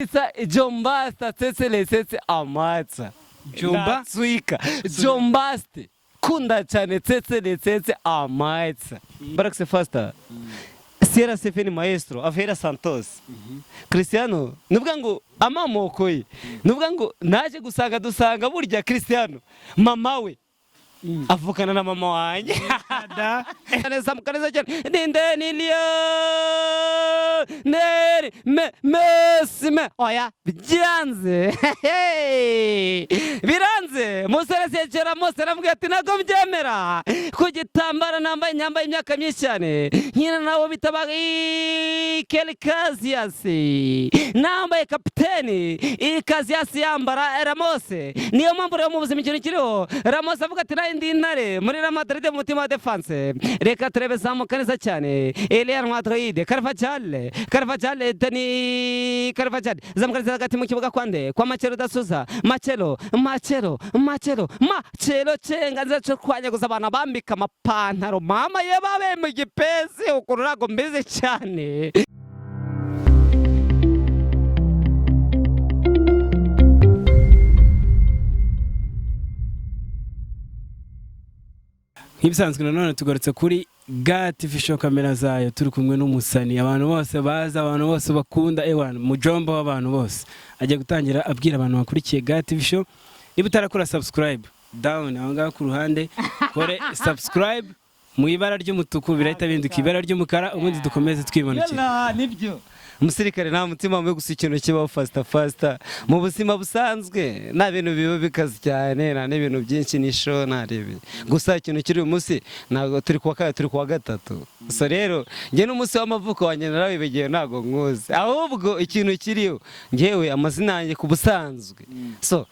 Isa Jombasta tsetse letsetse amatsa. Jomba? Ndatswika. Jombasti. Kunda cyane tsetse letsetse amatsa. Barax Faster. Sierra Stephen Maestro, Avera Santos. Cristiano, nuvuga ngo amamoko ye. Nuvuga ngo naje gusanga dusanga burya Cristiano mama we avukana na mama wanjye. Da. Neza mukaneza cyane. Ninde ni Lionel Messi me oya byanze biranze. Musore Sergio Ramos aramubwira ati ntabwo mbyemera ku gitambaro nambaye nyambaye imyaka myinshi cyane nkina nabo bitaba Iker Casillas, nambaye kapiteni Casillas yambara Ramos. Niyo mpamvu rero mu buzima ikintu kiriho Ramos avuga ati nayo ndi intare muri Real Madrid mu mutima wa defense. Reka turebe, zamuka neza cyane Real Madrid, Carvajal, Carvajal, Dani Carvajal, zamuka neza hagati mu kibuga kwande kwa Marcelo da Souza, Marcelo, Marcelo, Marcelo, Marcelo, cenga neza cyo kwanyaguza abantu bambika amapantaro mama ye babe mu gipesi ukuntu ntabwo mbizi cyane. Nk'ibisanzwe nanone tugarutse kuri Ga TV Show, kamera zayo, turi kumwe n'umusani abantu bose bazi, abantu bose bakunda, ewana mujomba w'abantu bose. Agiye gutangira abwira abantu bakurikiye Ga TV Show, niba utarakora subscribe, down aho ngaho ku ruhande kore subscribe mu ibara ry'umutuku, birahita bihinduka ibara ry'umukara, ubundi dukomeze twibonekera. Yala, nibyo umusirikare nta mutima mubi, gusa ikintu kibaho fasita fasita mu buzima busanzwe nta bintu biba bikaze cyane, nta n'ibintu byinshi nisho ntarebe. Gusa ikintu kiri uyu munsi, ntabwo turi kuwa kabiri, turi kuwa gatatu. So rero njye n'umunsi w'amavuko wanjye narawibagiwe, ntabwo nkuzi. Ahubwo ikintu kiriho, njyewe amazina yanjye ku busanzwe, so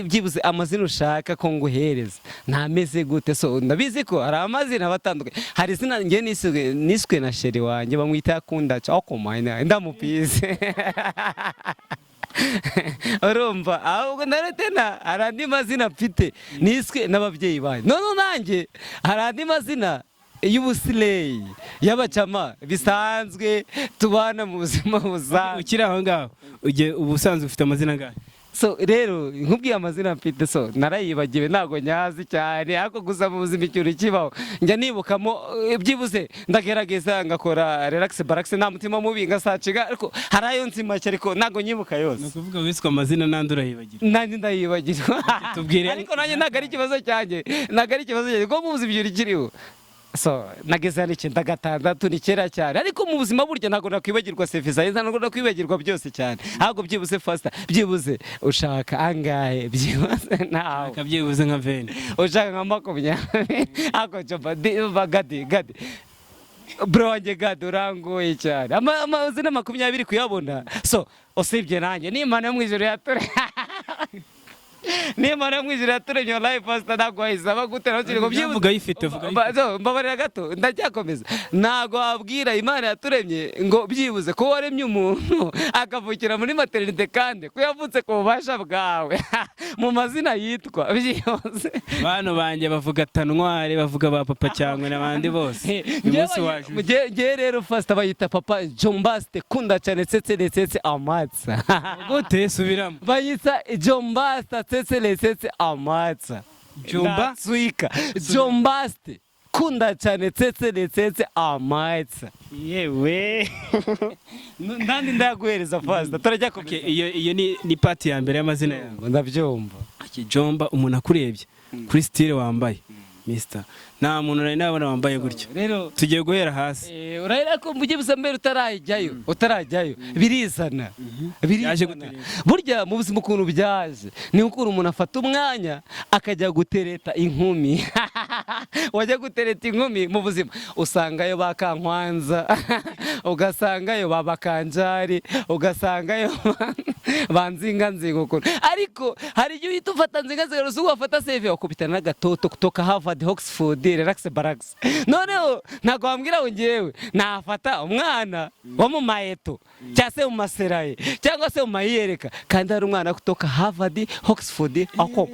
byibuze amazina ushaka ko nguhereza ntameze gute? So ndabizi ko hari amazina aba atandukanye. Hari izina njye niswe na chérie wanjye, bamwita Kundaca okomanya ndamupize, urumva? Ahubwo tena hari andi mazina mfite niswe n'ababyeyi banjye. None nanjye hari andi mazina y'ubusileyi y'abacama bisanzwe tubana mu buzima busanzwe. Ukiri aho ngaho, ugiye ubusanzwe ufite amazina angahe? So rero nkubwiye amazina mfite, so narayibagiwe, ntabwo nyazi cyane. Ariko gusa mu buzima ikintu kibaho njya nibukamo, byibuze ndagerageza ngakora relax barax, nta mutima mubi, ngasaciga. Ariko hari ayo nzi make, ariko ntabwo nyibuka yose. Ni ukuvuga wiswe amazina n'andi urayibagira? Nanjye ndayibagirwa. Tubwire. Ariko nanjye ntabwo ari ikibazo cyanjye, ntabwo ari ikibazo cyanjye, kuko mu buzima ikintu kiriho, so nageze hano 96, ni kera cyane. Ariko mu buzima burya ntabwo nakwibagirwa serivisi, ntabwo nakwibagirwa byose cyane. Ahubwo byibuze fasita, byibuze ushaka angahe? Byibuze ntawe. Akabyibuze nka 20. Ushaka nka 20? Ako coba gadi gadi bro wanjye gadi, urangoye cyane. Amazina 20 kuyabona, so usibye nanjye n'Imana yo mu ijuru yature, n'Imana yo mu ijuru yaturemye, wallahi pastor, ntabwo wayisaba gute nawe ngo byibuze. Vuga ayifite, vuga ayifite. So, mbabarira gato, ndacyakomeza. Ntabwo wabwira Imana yaturemye ngo byibuze ko waremye umuntu akavukira muri maternité, kandi ko yavutse ku bubasha bwawe mu mazina yitwa byibuze. Bano banjye bavuga Tanware, bavuga ba Papa cyangwa n'abandi bose, uyu munsi waje. Ngewe rero fasita bayita Papa Jombaste kunda cyane tsetse letsetse amatsa. Gute? Subiramo. Bayita Jombasta tsetse letsetse amatsa. Jomba? Ndatswika. Jombaste kunda cyane tsetse letsetse amatsa. Yewe. Nandi ndaguhereza fasita, turajya Okay, komeza. iyo ni part ya mbere y'amazina yawe. Ndabyumva. Okay, Jomba, umuntu akurebye kuri style wambaye, Mister, nta muntu nari nabona wambaye gutyo. Rero tugiye guhera hasi. Urahera ko mujye busa mbere utarajyayo, utarajyayo birizana. Byaje Birizana gute rero? Burya mu buzima ukuntu byaje ni ukuntu umuntu afata umwanya akajya gutereta inkumi. Wajya gutereta inkumi mu buzima usangayo ba Kankwanza, ugasangayo ba Bakanjari, ugasangayo ba Nzinga Nzinga ukuntu. Ariko hari igihe uhita ufata Nzinga Nzinga ruzi wafata seve wakubitana n'agatoto kutoka Harvard, Oxford, relax barax. Noneho ntabwo wambwira ngo ngewe nafata umwana wo mu mayeto cyangwa se mu maseraye cyangwa se mu mayiyereka, kandi hari umwana kutoka Harvard, Oxford, ako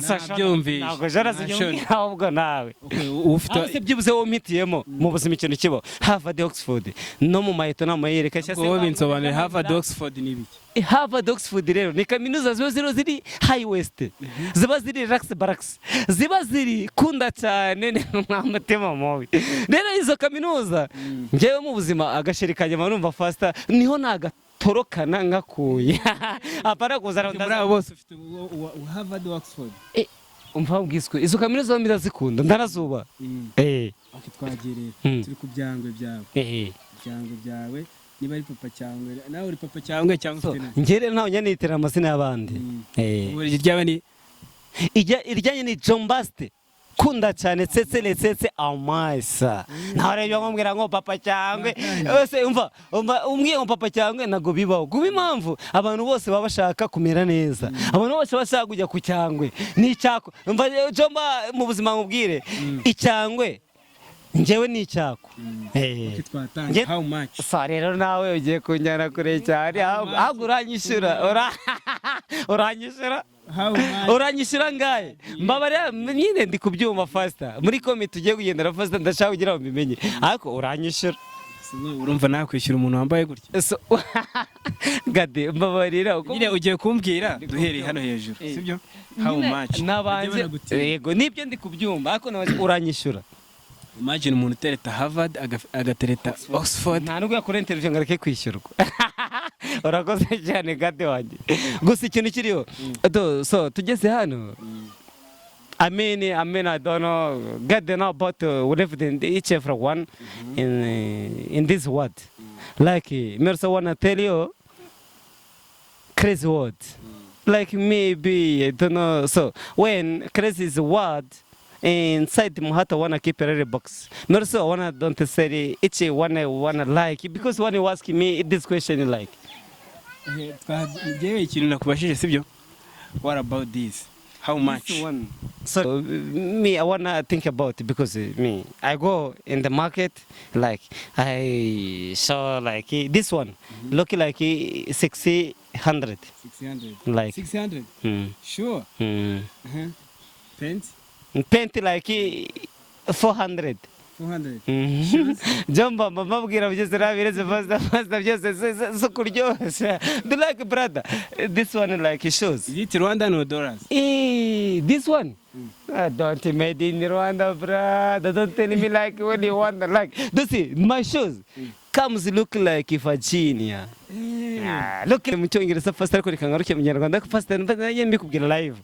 Nabyumvise. Ntabwo Jonas ujya Nashoni. umbwira, ahubwo nawe. Okay, ufite Aho se byibuze wowe umpitiyemo mu buzima ikintu kibaho, Harvard, Oxford, no mu mayeto n'amayereka. Wowe binsobanurire, Harvard, Oxford ni ibiki? Harvard, Oxford rero ni kaminuza ziba ziri high west, ziba ziri relax barracks, ziba ziri kunda cyane nta mutima mubi. Rero izo kaminuza, njyewe mu buzima agasheri kanjye mba numva faster niho nagatorokana ngakuye, apana kuzana. Muri abo bose ufite uwa Harvard, Oxford? Umva mbwiswe, izo kaminuza zombi ndazikunda, ndanazuba. Okay, twagiye rero. Turi ku byangwe byawe. Ibyangwe byawe, niba ari Papa Cyangwe, nawe uri Papa Cyangwe cyangwa So, ufite na njye rero ntawe nyanitira amazina y'abandi. Ubu iryawe ni? Iryanye ni Jombaste kunda cyane tsetse letsetse amasa. Ntawe rero nkubwira ngo Papa Cyangwe ese umva umbwiye ngo Papa Cyangwe, ntabwo bibaho, kuba impamvu abantu bose baba bashaka kumera neza, abantu bose bashaka kujya ku cyangwe ni icyako. Umva Jomba, mu buzima nkubwire, icyangwe njyewe ni icyako. Okay, twatanze. How much? Sa rero nawe ugiye kunjyana kure cyane, ahubwo uranyishyura. Uranyishyura. How much? Uranyishyura ngahe? Mbabarira nyine, ndi kubyumva faster muri comment tugiye kugendera faster, ndashaka kugira ngo mbimenye, ariko uranyishyura. Urumva nakwishyura umuntu wambaye gutya? So, Gade, mbabarira Nyine ugiye kumbwira duhereye hano hejuru, sibyo? How Nyine much? nabanje Bajye banagutinya. Yego, nibyo ndi kubyumva, ariko nabanje uranyishyura. Imagine umuntu utereta Harvard, agatereta Oxford. Nta nubwo yakora interview ngo areke kwishyurwa. Urakoze cyane, Gade wanjye. Gusa ikintu kiriho so tugeze hano, I mean, I don't know, God know about whatever in each every one in this world. Like, me also wanna tell you crazy word. Like maybe I don't know. So when crazy is a word inside my heart, I wanna keep a little box. Me also I wanna don't say each one I wanna like because when you ask me this question like Njyewe ikintu nakubashije, sibyo? What about this? How much? This one. So me, I wanna think about it because me, I go in the market, like I saw like this one, look like 600, 600? Like 600? Sure. Pants? Pant like 400. 400? Jomba mbabwira byose nabireze faster faster byose so kuryoshya. Do like brother, this one like shoes. Is it Rwandan or dollars? Eh, this one? Don't made in Rwanda, brother. Don't tell me like when you want like. Do see my shoes comes look like Virginia. Ah, look mu Cyongereza fast, ariko reka ngaruke mu Kinyarwanda ko fast nanjye mbikubwira live.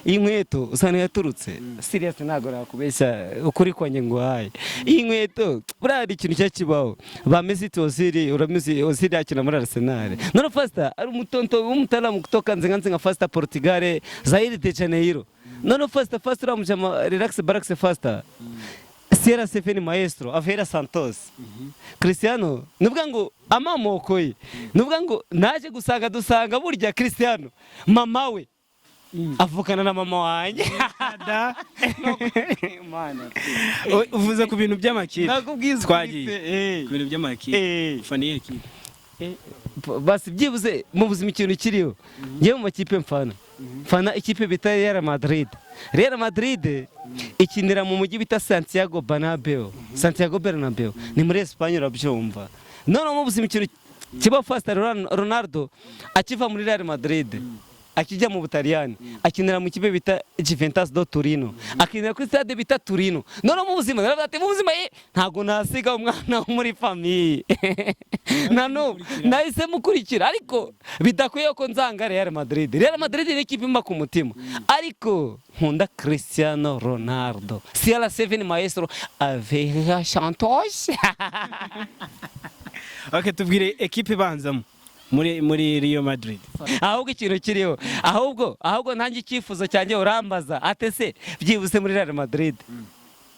Iyi nkweto usanga yaturutse. Serious, ntabwo nakubeshya ukuri kwanjye nguhaye. Iyi nkweto buriya hari ikintu cyakibaho. Ba Mesut Ozil, uramuzi Ozil akina muri Arsenal. None fasta ari umutonto w'umutalamu kutoka Nzinga Nzinga fasta Portugal, Zaire de Janeiro. None fasta fasta uramujama relax barracks fasta. Sierra Seven Maestro, Aveira Santos. Cristiano, nuvuga ngo amamoko ye. Nuvuga ngo naje gusanga dusanga burya Cristiano mama we avukana na mama wanjye. Mana. Uvuze ku bintu by'amakipe. Nakubwiza. Twagiye ku bintu by'amakipe. Ufana iyihe kipe? Basi byibuze mu buzima ikintu kiriho, ngewe mu makipe mfana ikipe bita Real Madrid. Real Madrid ikinira mu mujyi bita Santiago Bernabeu. Santiago Bernabeu ni muri Espagne, urabyumva. Noneho mu buzima ikintu kiba fasta, Ronaldo akiva muri Real Madrid akijya mu Butaliyani akinira mu kipe bita Juventus do Torino, akinira kuri stade bita Torino. Noneho mu buzima naravuga ati mu buzima ntabwo nasiga umwana wo muri famille na n'ubu nahise mukurikira, ariko bidakwiye ko nzanga Real Madrid. Real Madrid ni ikipe imba ku mutima, ariko nkunda Cristiano Ronaldo, CR7 Maestro Aveira Santos. Okay, tubwire ekipe ibanzamo muri Real Madrid. Ahubwo ikintu kiriho, ahubwo nanjye icyifuzo cyanjye urambaza ate se byibuse muri Real Madrid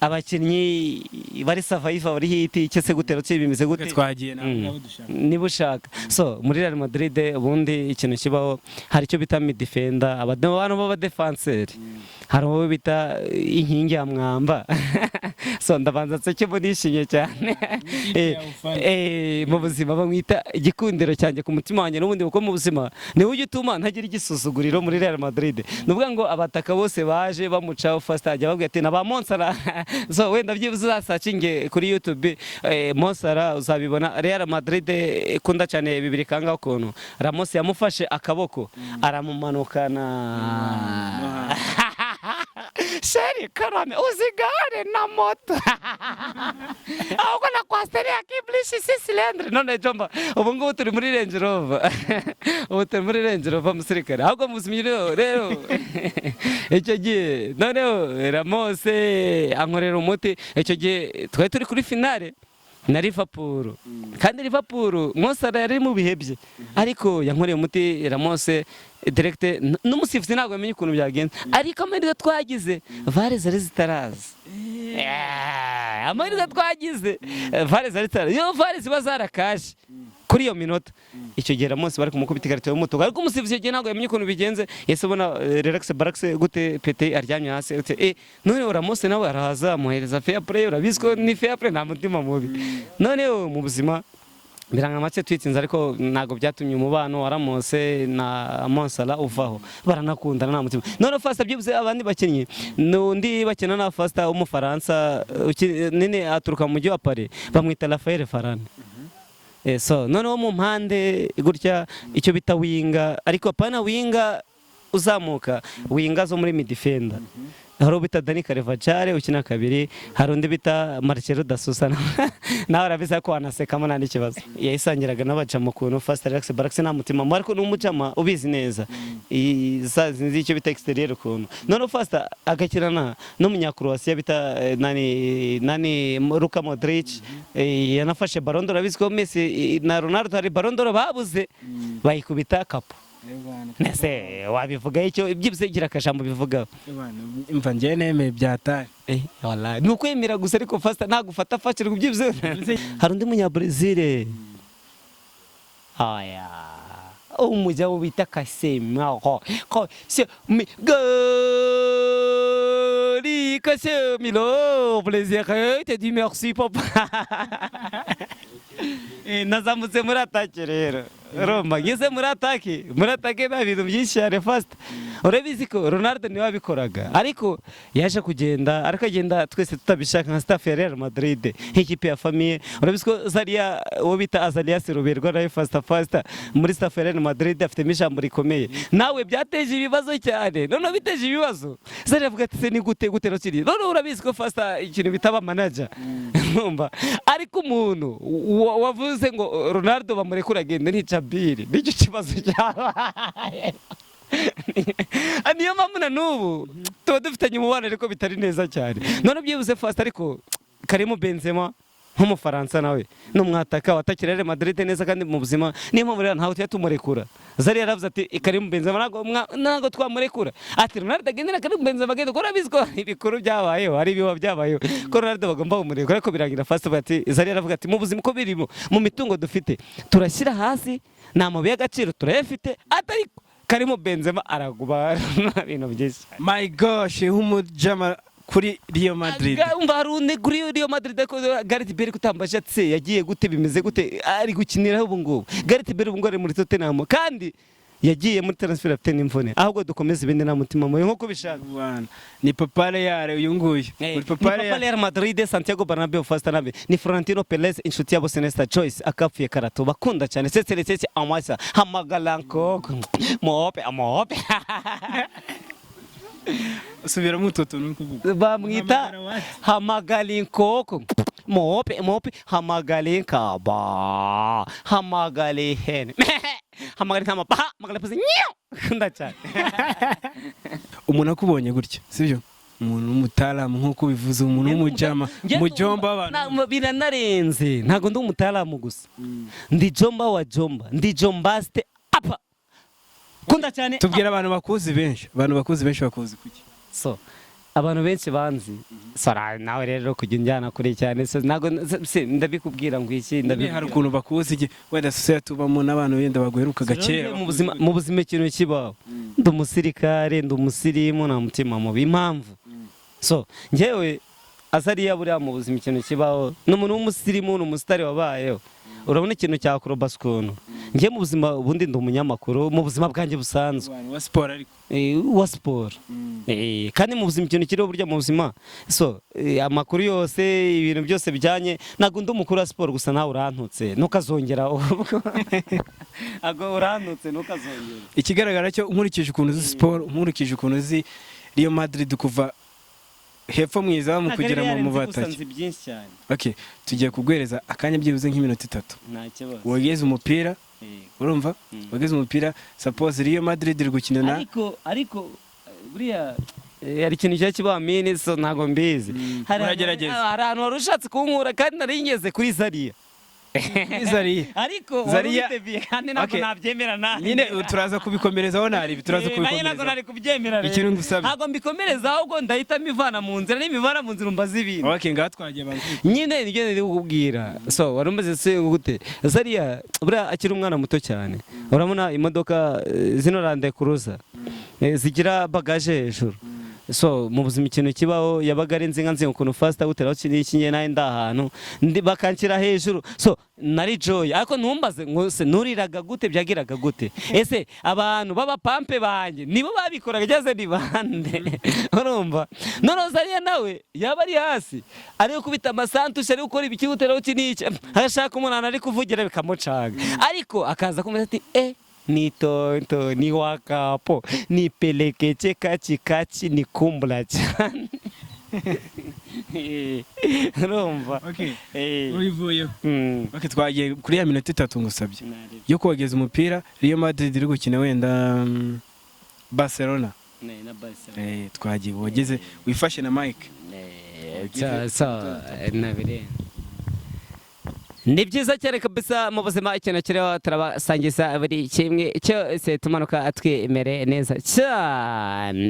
abakinnyi bari survive, bari hit icyo se gutera cyo bimeze gute? Twagiye nabo dushaka. Niba ushaka, so muri Real Madrid ubundi ikintu kibaho, hari icyo bita midfielder, abantu b'abadefanseri, hari uwo bita inkingi ya mwamba. So ndabanza nseke, mbo nishimye cyane. Mu buzima bamwita igikundiro cyanjye ku mutima wanjye n'ubundi, kuko mu buzima niwe ujya utuma ntagira igisuzuguriro muri Real Madrid. Ni ukuvuga ngo abataka bose baje bamucaho, Fasta ajya babwira ati na ba Mo Salah. So wenda byibuze uzasearchinge kuri YouTube Mo Salah, uzabibona. Real Madrid ikunda cyane bibiri kangaho ukuntu Ramos yamufashe akaboko aramumanukana. Chéri, karame, uzigare na moto ahubwo na coaster ya kiblishi six cylindres. None jomba, ubu ngubu turi muri Range Rover, ubu turi muri Range Rover, musirikare. Ahubwo mu buzima rero icyo gihe noneho Ramos ankorera umuti. Icyo gihe twari turi kuri finale na Liverpool, kandi Liverpool Mo Salah yari mu bihe bye, ariko yankoreye umuti Ramos direct, n'umusifuzi ntabwo yamenye ukuntu byagenze. Ariko amahirwe twagize, VAR zari zitaraza. Amahirwe twagize, VAR zari zitaraza. Iyo VAR ziba zarakaje kuri iyo minota, icyo gihe Ramos bari kumukubita ikarita y'umutuku. Ariko umusifuzi icyo gihe ntabwo yamenye ukuntu bigenze, yahise ubona relax barax gute pete aryamye hasi gute. Noneho Ramos nawe arahaza amuhereza fair play. Urabizi ko ni fair play, nta mutima mubi. Noneho mu buzima biranga make twitsinze, ariko ntabwo byatumye umubano wa Ramos na Mo Salah uvaho, baranakundana, nta mutima. Noneho Fasta, byibuze abandi bakinnyi, n'undi bakina na Fasta w'Umufaransa nini aturuka mu mujyi wa Paris, bamwita Raphael Varane. So noneho mu mpande gutya, icyo bita winger, ariko apana winger uzamuka, winger zo muri midfielder, hari uwo bita Dani Carvajal ukina kabiri, hari undi bita Marcelo da Sousa, nawe arabizi ko wanasekamo nta n'ikibazo. Yayisangiraga n'abajama ukuntu Fast Relax Barax, nta mutima mubi, ariko n'umujama ubizi neza zinzi icyo bita exterieur ukuntu. Noneho Fast agakinana n'umunyakroatia bita nani nani, Luka Modric. Yanafashe Ballon d'Or. Urabizi ko Messi na Ronaldo hari Ballon d'Or babuze, bayikubita kapo. Nese wabivuga icyo? Byibuze gira akajambo bivugaho. Mva njyewe nemeye byatari. Wallahi ni ukwemera gusa, ariko Fasta ntabwo ufata fashe ngo byibuze. Hari undi munya-Brazil aya umujya bita Casemiro, Casemiro, Casemiro, plaisir te dis merci papa. Nazamutse muri attaque rero, Roma ngeze muri attaque. Muri attaque nta bintu byinshi cyane, Fast. Urabizi ko Ronaldo niwe wabikoraga, ariko yaje kugenda, ariko agenda twese tutabishaka nka staff ya Real Madrid, nk'ikipe ya famille. Urabizi ko Zariya uwo bita Azarias Ruberwa nawe Fasta Fasta muri staff ya Real Madrid afitemo ijambo rikomeye, nawe byateje ibibazo cyane. Noneho biteje ibibazo, Zariya avuga ati: "Se ni gute gute rokiri?" Noneho urabizi ko Fasta ikintu bitaba manager numva, ariko umuntu wavuze ngo Ronaldo bamurekure agende ni Jabiri, nicyo kibazo cyabaye. Niyo mpamvu na n'ubu tuba dufitanye umubano, ariko bitari neza cyane. None byibuze Fast, ariko Karim Benzema nk'Umufaransa nawe ni umwataka watakira Real Madrid neza, kandi mu buzima niyo mpamvu rero ntabwo tujya tumurekura. Zari yaravuze ati: "Karim Benzema ntabwo twamurekura." Ati: "Ronaldo agende na Karim Benzema agende," kuko urabizi ko ibikuru byabayeho, hari ibihuha byabayeho ko Ronaldo bagomba kumurekura, ariko birangira Fast ati, Zari yaravuga ati: "Mu buzima uko birimo, mu mitungo dufite turashyira hasi, ni amabuye y'agaciro turayafite," ariko Karim Benzema araguma ibintu byinshi. My gosh, nk'umujama kuri Real Madrid. Umva, hari undi kuri Real Madrid, ariko Gareth Bale kutambaje ati yagiye gute, bimeze gute, ari gukiniraho ubu ngubu? Gareth Bale ubu ngubu ari muri Tottenham, kandi yagiye muri transfer afite n'imvune. Ahubwo dukomeze ibindi, nta mutima mubi nk'uko ubishaka. Bwana, ni Papa Real uyu nguyu. Ni Uri Papa Papa Real. Real Madrid, Santiago Bernabeu, Fasta Nabe ni Florentino Perez, inshuti yabo Senesta Choice akapfuye karato bakunda cyane sesere sese amasa hamagalanko mope amope. Subiramo utwo tuntu uri kuvuga. Bamwita Hamagara what? Hamagalinkoko mope mope, hamagalinkaba, hamagalihene, hamagalintama, pa hamagalipusi nyo kunda cyane. Umuntu akubonye gutya, sibyo? Umuntu w'umutaramu nk'uko ubivuze, umuntu w'umujama, mujomba w'abantu. Biranarenze, ntabwo ndi umutaramu gusa, ndi jomba wa jomba, ndi jombaste apa kunda cyane. Tubwira abantu bakuzi benshi, abantu bakuzi benshi bakuzi kuki? So abantu benshi banzi sora nawe rero kujya unjyana kure cyane, so ntabwo se ndabikubwira ngo iki? Hari Ndabikubwira ukuntu bakuzi iki, wenda sosiyete tubamo n'abantu wenda baguherukaga kera. Mu buzima ikintu kibaho, ndi umusirikare, ndi umusirimu, nta mutima mubi. Impamvu, so njyewe Azariya buriya mu buzima ikintu kibaho, ni umuntu w'umusirimu, ni umusitari wabayeho. Urabona ikintu cya acrobatie, ukuntu njye mu buzima ubundi ndi umunyamakuru mu buzima bwanjye busanzwe. Wa siporo ariko. Wa siporo. Kandi mu buzima ikintu kiriho burya mu buzima, so amakuru yose, ibintu byose bijyanye, ntabwo ndi umukuru wa siporo gusa. Nawe urantutse, ntukazongera ubwo, ntabwo urantutse, ntukazongera. Ikigaragara cyo, nkurikije ukuntu uzi siporo, nkurikije ukuntu uzi Real Madrid kuva hepfo mu izamu kugera mu gusa bataki. Nzi byinshi cyane. Okay, tugiye kuguhereza akanya byibuze nk'iminota 3. Nta kibazo. Wogeze umupira. Urumva? Wogeze umupira, suppose Real Madrid iri gukina na Ariko buriya hari ikintu kijya kiba mini, so ntabwo mbizi. Uragerageza. Hari ahantu wari ushatse kunkura kandi nari ngeze kuri Zariya. Zariya. Ariko wari ubiteguye kandi ntabwo nabyemera nanjye. Nyine turaza kubikomerezaho, ntari turaza Nanjye ntabwo kubikomerezaho. nari kubyemera rero. Ikintu ngusabye. Ntabwo mbikomereza, ahubwo ndahita mbivana mu nzira, nimivana mu nzira umbaza ibintu. Okay, ngaha twagiye bantu. Nyine nibyo nari kukubwira. So wari umaze se gute? Zariya buriya akiri umwana muto cyane, urabona imodoka zino Land Cruiser zigira bagage hejuru. So mu buzima ikintu kibaho, yabaga ari nzinga nzinga ukuntu fasita gutera aho iki ngiye nawe ndi ahantu bakanshyira hejuru. So nari joy, ariko ntumbaze ngo se nuriraga gute, byagiraga gute, ese abantu b'abapampe banjye nibo babikoraga cyangwa se ni bande? Urumva, noneho Zariya nawe yaba ari hasi ari gukubita amasantushe, ari gukora ibiki, guteraho iki n'iki, agashaka umuntu ari kuvugira bikamucanga, ariko akaza kumva ati ni tonto ni wakapo ni pelekece kachi kachi ni kumbula cyane. Urumva? Okay, ubivuyeho. Okay, twagiye kuri ya minota 3 ngusabye yo kogeza umupira. Real Madrid iri gukina wenda Barcelona. Na Barcelona. Twagiye wogeze wifashe na Mike. So nabirenze. Ni byiza cyane kabisa. Mu buzima ikintu kiriho, turabasangiza buri kimwe cyose, tumanuka twimere neza cyane.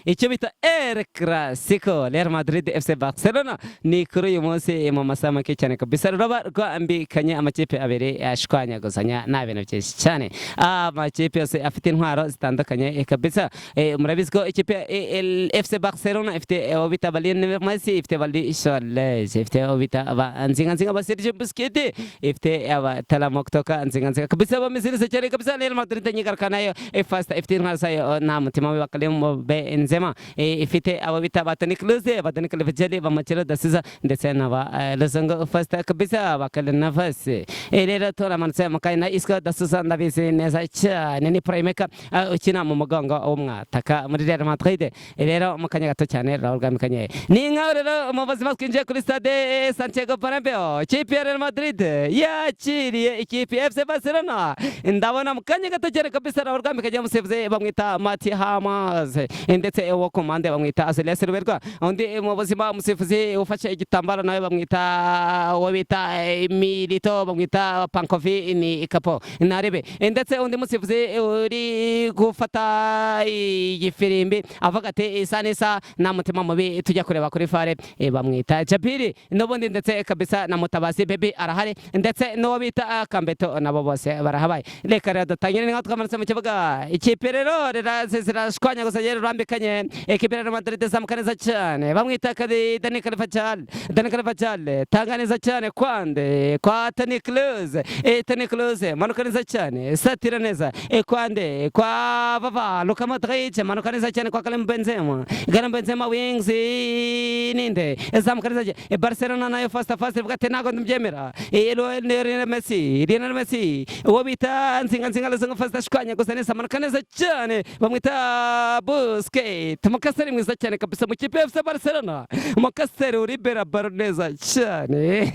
Icyo bita El Clasico, Real Madrid FC Barcelona, ni kuri uyu munsi mu masaha make cyane kabisa ruraba rwambikanye. Amakipe abiri ashwanyaguzanya, nta bintu byinshi cyane. Amakipe yose afite intwaro zitandukanye kabisa. Murabizi ko ikipe ya FC Barcelona ifite uwo bita ba Lionel Messi, ifite ba Luis Suarez, ifite uwo bita ba Nzinga Nzinga ba Sergio Busquets, ifite abatalamu kutoka Nzinga Nzinga kabisa, bameze neza cyane kabisa. Real Madrid nyigaruka nayo fasta, ifite intwaro zayo, nta mutima we Karim Benzema, ifite abo bita ba Toni Kroos, ba Dani Carvajal, ba Marcelo da Souza ndetse na ba Lozango Fasta kabisa, ba Keylor Navas. Rero turamanutse mu kanya na Isco da Souza, ndabizi neza cyane ni playmaker ukina mu mugongo w'umwataka muri Real Madrid. Rero mu kanya gato cyane rurabwamikanye ni nkaho rero mu buzima twinjiye kuri stade Santiago Bernabeu, ikipe ya Real Madrid yakiriye ikipe ya FC Barcelona. Ndabona mu kanya gato cyane kabisa rurabwamikanye, umusifuzi bamwita Mati Hamas, ndetse uwo komande bamwita Azelias Ruberwa. Undi mu buzima umusifuzi ufashe igitambaro nawe bamwita uwo bita Milito, bamwita Pankovi ni Kapo narebe, ndetse undi musifuzi uri gufata igifirimbi avuga ati isa n'isa nta mutima mubi, tujya kureba kuri VAR, bamwita Jabiri n'ubundi, ndetse kabisa na Mutabazi Baby arahari, ndetse n'uwo bita Kambeto, nabo bose barahabaye. Reka rero dutangire. Ni nkaho twamanutse mu kibuga, ikipe rero zirashwanya gusa rero rurambikanye. Ikipe ya Real Madrid izamuka neza cyane, bamwita Kadi Dani Carvajal. Dani Carvajal tanga neza cyane kwande kwa Toni Kroos. Toni Kroos manuka neza cyane, satira neza kwande kwa Vava Luka Modric, manuka neza cyane kwa Karim Benzema. Karim Benzema wings ninde, zamuka neza cyane. Barcelona nayo fast fast ivuga ati ntabwo ndabyemera. Lionel Messi, Lionel Messi, uwo bita Nzinga Nzinga Lozango fast ashwanya gusa neza, manuka neza cyane, bamwita Busquets, umukaseri mwiza cyane kabisa mu kipe ya FC Barcelona, umukaseri uribera ballon neza cyane.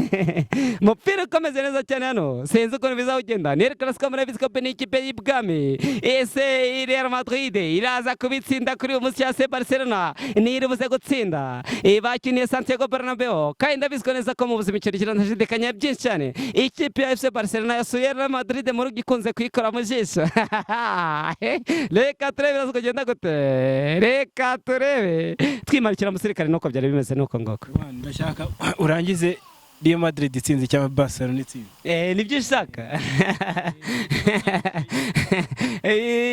Umupira ukomeze neza cyane hano, sinzi ukuntu bizawugenda. Ni El Clasico, murabizi ko ni ikipe y'ibwami. Ese Real Madrid iraza kubitsinda kuri uyu munsi cyangwa se Barcelona niyo buze gutsinda? Bakiniye Santiago Bernabeu, kandi ndabizi ko neza ko mu buzima ikintu kirashidikanya byinshi cyane. Ikipe ya FC Barcelona yasuye Real Madrid mu rugo, ikunze kuyikora mu jisho. Reka turebe biraza kugenda gute, reka turebe. Twimarikira umusirikare nuko byari bimeze nuko ngoko. Ndashaka urangize Real Madrid itsinze cyangwa Barcelona itsinze. Nibyo ushaka?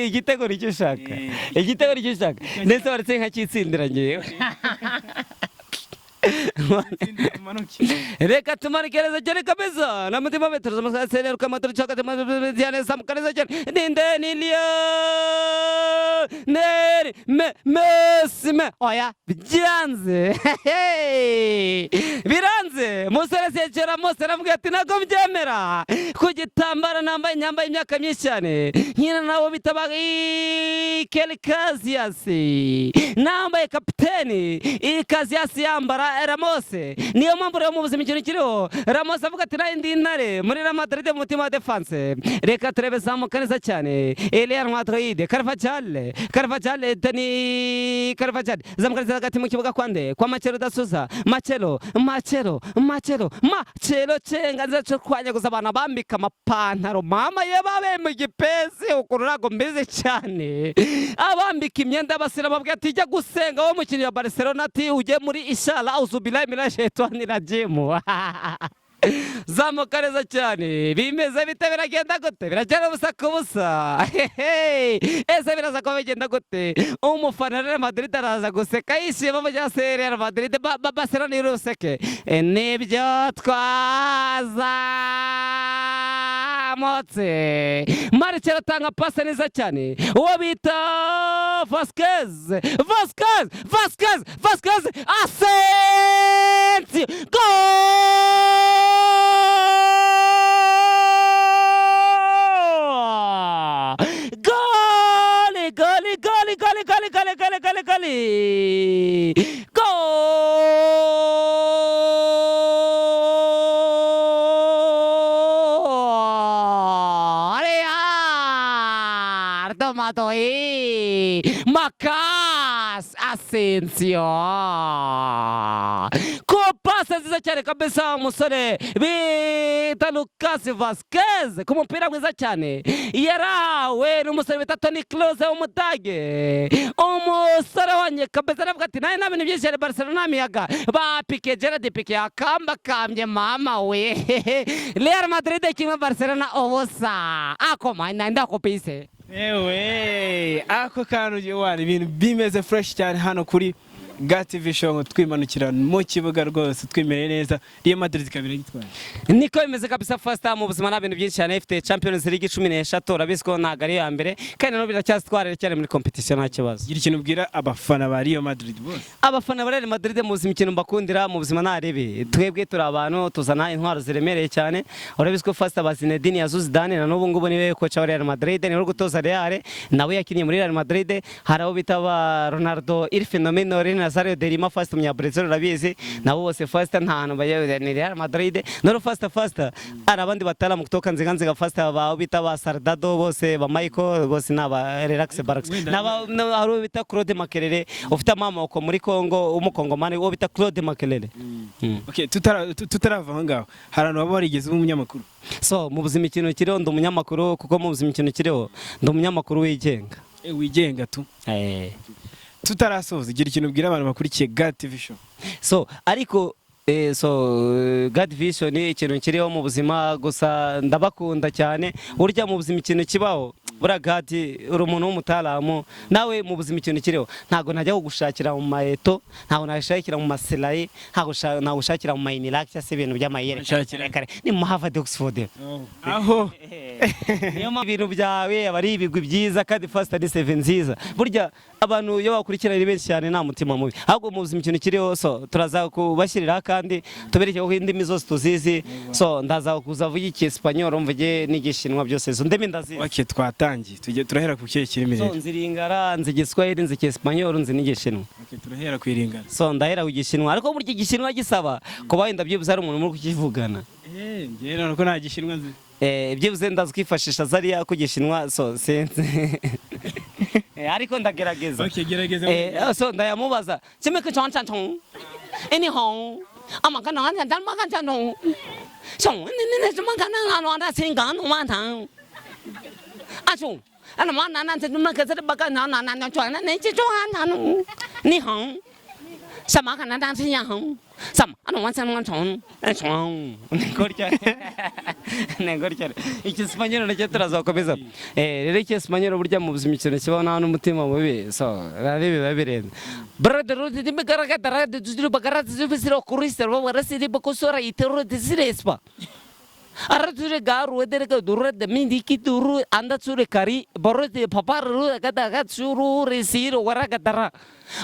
Igitego nicyo ushaka? Igitego nicyo ushaka, ndetse baretse nkacyitsindira ngewe. Reka tumanuke neza cyane kabisa na mutima metero z'amasasene rukamatoro chaka cyane zamuka neza cyane ninde nilio neri me Messi me oya, byanze, biranze. Musore Sergio Ramos aramubwira ati: "Ntabwo mbyemera ku gitambaro nambaye, nyambaye imyaka myinshi cyane nkina nabo bita ba Iker Casillas, nambaye kapiteni Casillas yambara Ramos." Niyo mpamvu rero mu buzima ikintu kiriho, Ramos avuga ati: "Nayo ndi intare muri Real Madrid mu mutima wa defense." Reka turebe, zamuka neza cyane Real Madrid, Carvajal, Carvajal, Dani Carvajal, zamuka neza hagati mu kibuga kwande kwa Marcelo da Souza, Marcelo, Marcelo, Marcelo, Marcelo, cenga neza cyo kwanyaguza abantu bambika amapantaro, mama ye babe mu gipesi ukuntu ntabwo mbizi cyane, abambika imyenda y'abasilamu, babwira ati: "Jya gusenga wowe mukinnyi wa Barcelona," ati: "Ujye muri ishara auzubillahi minash shaitani rajim." Zamuka neza cyane, bimeze bite? Biragenda gute? Biragenda ubusa ku busa. Ese biraza kuba bigenda gute? Umufana Real Madrid araza guseka yishima mu gihe se Real Madrid Barcelona iri buseke. Nibyo twazamutse. Marcelo atanga pase neza cyane, uwo bita Vasquez, Vasquez, Vasquez, Vasquez, Asensio, goal! Goli, goli, goli, goli, goli, goli, goli, goli, goli! Gol! Real! Tomato Makas Asensio ku pase nziza cyane kabisa, umusore bita Lucas Vazquez ku mupira mwiza cyane yarahawe n'umusore bita Toni Kroos w'Umudage, umusore wanye kabisa, aravuga ati: "Nawe nta bintu byinshi cyane." Barcelona miyaga ba Pique, Gerard Pique akambakambye, mama we. Real Madrid 1, Barcelona 0. Akoma ndakopise. Ewe, ako kantu wari ibintu bimeze fresh cyane hano kuri GTV Show, twimanukira mu kibuga rwose twimereye neza, Real Madrid ikaba iragitwaye. Niko bimeze kabisa. First mu buzima nta bintu byinshi cyane, ifite Champions League 13, urabizi ko ntabwo ari iya mbere, kandi nabo biracyazitwara cyane muri competition, nta kibazo. Gira ikintu ubwira abafana ba Real Madrid bose. Abafana ba Real Madrid, mu buzima ikintu mbakundira mu buzima, nta ribi, twebwe turi abantu tuzana intwaro ziremereye cyane. Urabizi ko first aba Zinedine Yazou Zidane na n'ubu ngubu niwe coach wa Real Madrid, niwe uri gutoza Real, nawe yakinnye muri Real Madrid. Hari abo bita ba Ronaldo Il Fenomeno, Nazario de Lima, first umunya-Brazil, urabizi, nabo bose first nta hantu bajya ni Real Madrid. Noro first first hari abandi bataramu kutoka nziga nziga, first aba bita ba Sardado bose, ba Michael bose, n'aba Relax Barracks, n'aba hari uwo bita Claude Makelele ufite amamoko muri Congo, w'umukongomani, uwo bita Claude Makelele. Okay, tutarava aho ngaho, hari abantu baba barigeze umunyamakuru. So mu buzima ikintu kiriho, ndi umunyamakuru, kuko mu buzima ikintu kiriho, ndi umunyamakuru wigenga. Wigenga tu. Tutarasoza, gira ikintu ubwira abantu bakurikiye God TV Show. So ariko so God Vision, ikintu kiriho mu buzima gusa, ndabakunda cyane. Burya mu buzima ikintu kibaho, buriya God, uri umuntu w'umutaramu nawe. Mu buzima ikintu kiriho, ntabwo najya kugushakira mu maeto, ntabwo nashakira mu maselayi, ntabwo gushakira mu mayiniraki cyangwa se ibintu by'amayere. Nshakira. Kare ni mu Harvard, Oxford. Aho. Niyo mpamvu ibintu byawe aba ari ibigwi byiza, kandi first ni seven nziza. Burya abantu iyo bakurikirana ari benshi cyane, nta mutima mubi, ahubwo mu buzima ikintu kiriho, so turaza kubashyiriraho kandi tubereke ko indimi zose tuzizi. So ndaza kuza vuga icyesipanyol, mvuge n'Igishinwa, byose izo ndimi ndazizi. Okay, twatangiye, tujye turahera ku kihe kirimi? So Rero nzi Lingala, nzi Igiswahili, nzi Icyesipanyol, nzi n'Igishinwa. Okay, turahera ku Iringana. So ndahera ku Gishinwa, ariko burya Igishinwa gisaba kuba wenda byibuze hari umuntu muri kukivugana. Njyewe none ko nta Gishinwa nzi. Byibuze ndazi kwifashisha zariya ku Gishinwa, so sinzi. Ariko ndagerageza. Okay, gerageza. So ndayamubaza kimwe chan chan chong eni hong amagana anja magana no so ni ni ni magana na na singa no ma tang achu ana ma na na ma ka za ba ka na na na na na na ni chi chong na no ni hong 什么可能当是样红？ Sama ano wansa wansa ni gutya, ni gutya. Icyesipanyolo nacyo turazakomeza. Rero icyesipanyolo, burya mu buzima ikintu kibaho nta n'umutima mubi, so biba biba birenze. Brother, rudi migaragara duzuru bagara zubisiro kurisa ro warasiri bakosora itero desirespa. Arrature garu edere ka durre de mindiki duru anda tsure kari borro de papar ru gada gatsuru resiro waragatara.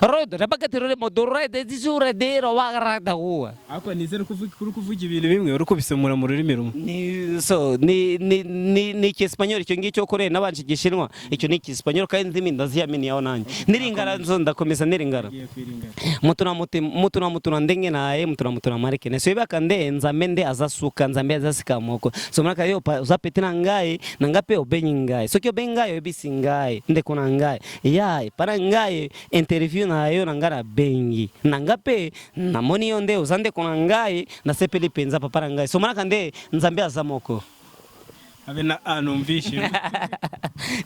Rodo rabagatiro modurre de dizure de ro wagarada uwa. Ariko nizere ko uri kuvuga ibintu bimwe uri kubisemura mu rurimi rumwe. Ni so ni icyesipanyoli icyo ngicyo ukoreye nabanje igishinwa, icyo ni icyesipanyoli, kandi indimi ndaziyaminiyaho nanjye niringara nzo ndakomeza niringara. Ugiye kwiringana. Mutu na mutu, mutu na mutu na ndenge na ye, mutu na mutu na mareke ne soyebaka nde Nzambe nde aza suka, Nzambe aza sika moko. So monaka yo oza pete na ngai, na nga mpe obengi ngai, soki obengi ngai oyebisi ngai ndeko na ngai ya epa na ngai interview na yo na ngai nabengi na nga mpe namoni yo nde oza ndeko na ngai, nasepeli mpenza papa na ngai. So monaka nde Nzambe aza moko. Abe na a numvishe.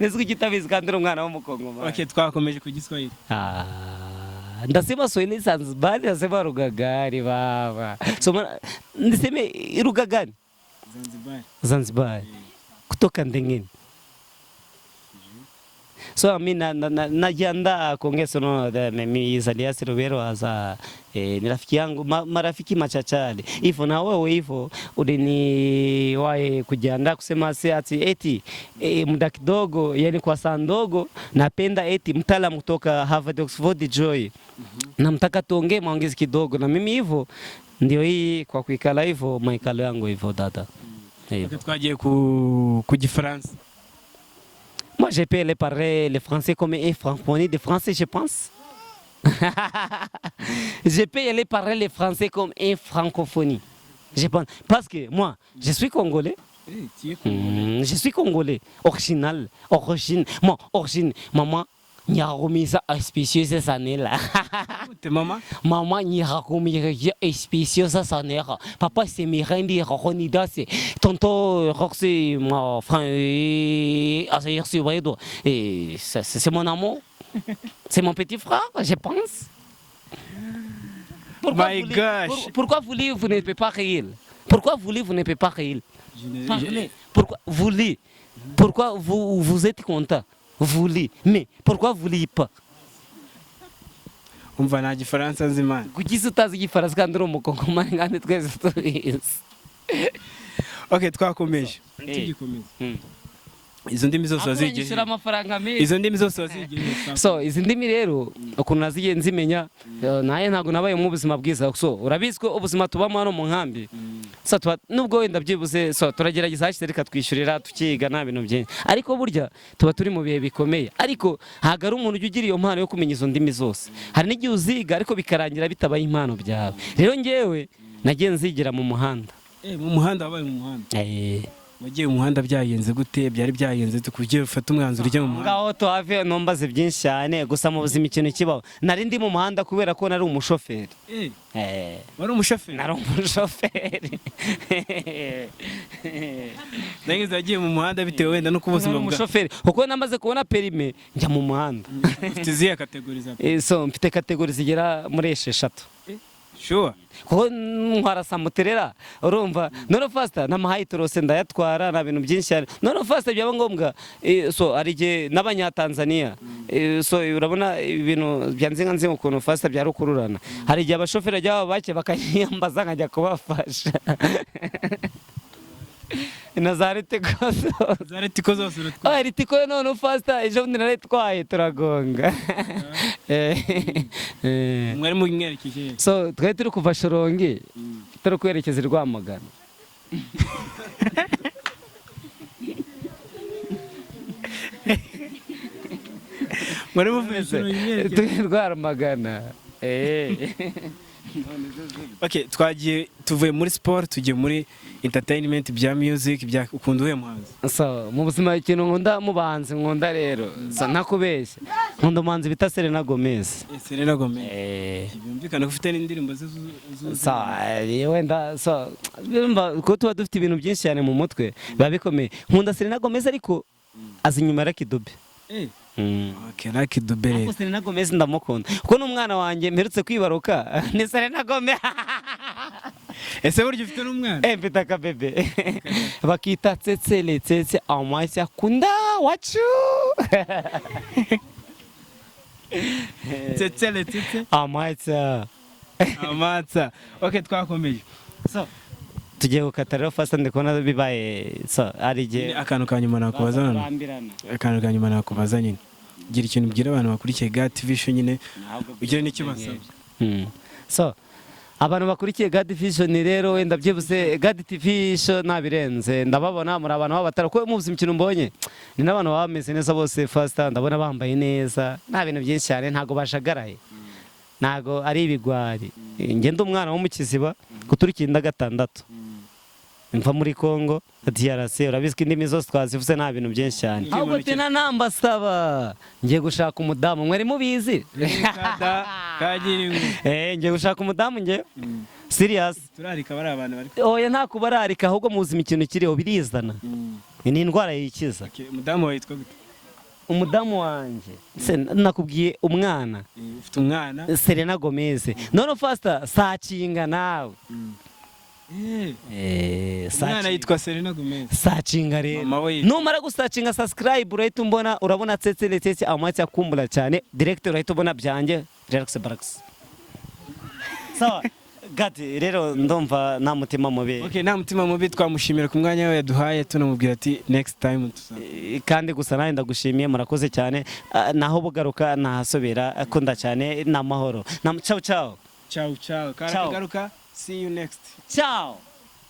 Nzi ko utabizi kandi uri umwana w'umukongomani. Okay, twakomeje ku Giswahili. Ah, ndasema Swahili Zanzibar, ndasema lugha gani baba? So niseme lugha gani? Zanzibar. Zanzibar. Kutoka Ndengeni. So mi najiandaa kuongea sono mimi Zalias Rubero aza ni rafiki yangu marafiki machachari hivyo na wewe hivyo uliniwahi kujiandaa kusema si ati eti muda kidogo, yani kwa saa ndogo napenda eti mtaalamu kutoka Harvard Oxford Joy namtaka tuongee maongezi kidogo na mimi hivyo ndio hii kwa kuikala hivyo maikalo yangu hivyo dada hivyo. Okay, twagiye ku Gifaransa. Moi, je peux aller parler le français comme un francophonie de français, je pense. Je peux aller parler le français comme un francophonie. Je pense. Parce que moi, je suis congolais. Je suis congolais. Original. Origine. Moi, origine. Maman, Nyarumisa auspicieuse sanela. Gute mama. Maman Nyarakumira auspicieuse sanera. Papa c'est Mirandi Ronidas. Tonton Roxy, mon frère, et c'est mon amour. C'est mon petit frère, je pense. Pourquoi My vous gosh. Pourquoi vous vous ne pouvez pas rire? Pourquoi vous vous ne pouvez pas rire? Parlez. Pourquoi vous lisez? Pourquoi vous, vous êtes content? Vous lisez. Mais pourquoi vous lisez pas? Umva, nta Gifaransa nzi, man. Kuki se utazi igifaransa kandi uri umukongomani kandi twese tubizi? Okay, twakomeje. Eh. Tugikomeza, izo ndimi zose wazigiye? Nyishyura amafaranga menshi. Izo ndimi zose wazigiye? So izi ndimi rero ukuntu nazigiye nzimenya, naye ntabwo nabaye mu buzima bwiza. So urabizi ko ubuzima tubamo hano mu nkambi, so nubwo wenda byibuze so turagerageza hashize rikatwishyurira tukiga nta bintu byinshi, ariko burya tuba turi mu bihe bikomeye. Ariko ntabwo ari umuntu ujya ugira iyo mpano yo kumenya izo ndimi zose. Hari n'igihe uziga ariko bikarangira bitabaye impano byawe. Rero ngewe nagiye nzigira mu muhanda. Mu muhanda, wabaye mu muhanda? Eh. Wagiye mu muhanda byagenze gute? Byari byagenze gute kugira ufate umwanzuro ujya mu muhanda? Ngaho tuhave numbaze byinshi cyane. Gusa mu buzima ikintu kibaho, nari ndi mu muhanda kubera ko nari umushoferi. Eh. Wari umushoferi? Nari umushoferi. Nagize wagiye mu muhanda bitewe wenda no kuba ubuzima Nari bwa umushoferi kuko namaze kubona permis njya mu muhanda. Ufite izihe catégorie za? So mfite catégorie zigera muri 6. Sure? Kuko ntwara samuterera, urumva, none fasita n'amahayi turose ndayatwara, nta bintu byinshi cyane. None fasita byaba ngombwa, so hari igihe n'abanyatanzaniya, so urabona ibintu bya nzinga nzinga ukuntu fasita bya rukururana, hari igihe abashoferi bajya baba bake bakanyiyambaza nkajya kubafasha na za Ritco zose. Za Ritco zose uratwara? Oh, Ritco yo none fasita ejo bundi narayitwaye turagonga. Mwari mwerekeje he? So twari turi kuva Shorongi turi kwerekeza i Rwamagana. Mwari muvuye Shyorongi mwerekeje? Turi Rwamagana. Okay, twagiye tuvuye muri sport tugiye muri entertainment bya music, bya ukunda uhuye muhanzi? So mu buzima ikintu nkunda mu bahanzi nkunda rero, so ntakubeshya, nkunda umuhanzi bita Selena Gomez. Selena Gomez? Eh. Byumvikana ko ufite n'indirimbo ze So, wenda so urumva ko tuba dufite ibintu byinshi cyane mu mutwe biba bikomeye. Nkunda Selena Gomez ariko azi inyuma ya Lucky Dube. Okay, Lucky Dube Ariko rero. Selena Gomez ndamukunda kuko n'umwana wanjye mperutse kwibaruka ni Selena Gomez. Ese burya ufite n'umwana? Mfite akabebe bakita Tsetsele Tsetse Amwasya Kunda Wacu. Tsetsele Tsetse Amwasya. Amatsa. Okay, twakomeje. So tugiye gukata rero fasta, ndi kubona bibaye so ari igihe. Akantu ka nyuma nakubaza none. Barambirana. Akantu ka nyuma nakubaza nyine, gira ikintu ubwira abantu bakurikiye God TV Show nyine, ugire n'icyo basaba. So abantu bakurikiye God Vision rero, wenda byibuze God TV Show nabirenze, ndababona muri abantu b'abatara kuko muzi imikino mbonye ni n'abantu baba bameze neza bose fasta, ndabona bambaye neza, nta bintu byinshi cyane, ntago bajagaraye, ntago ari ibigwari. Njye ndi umwana wo mu Kiziba guturika inda gatandatu mva muri Congo DRC, urabizi ko indimi zose twazivuze, nta bintu byinshi cyane. Ahubwo tena nambasaba, ngiye gushaka umudamu, mwari mubizi. Kada kagira inkuru. Ngiye gushaka umudamu ngiye serious. Turarika bari abantu bari Oya, nta kubararika, ahubwo mu buzima ikintu kiriho birizana, ni indwara yikiza. Okay, umudamu wawe yitwa gute? Umudamu wanjye se nakubwiye umwana. Ufite umwana. Selena Gomez. None fasta sacinga nawe. Umwana Sacinga. yitwa Selena Gomez. Sacinga rero. Mama we yitwa- Numara gusacinga subscribe, urahita umbona, urabona Tsetse Tsetse Amatsi akumbura cyane direct, urahita ubona byanjye, relax barax. Sawa gati rero, ndumva nta mutima mubi. Okay, nta mutima mubi, twamushimira ku mwanya we yaduhaye, tunamubwira ati next time tuza. Kandi gusa nawe ndagushimiye, murakoze cyane. Ah, naho bugaruka nahasubira, akunda cyane, ni amahoro na ciao ciao. Ciao ciao. Ciao. Karagaruka, see you next. Ciao.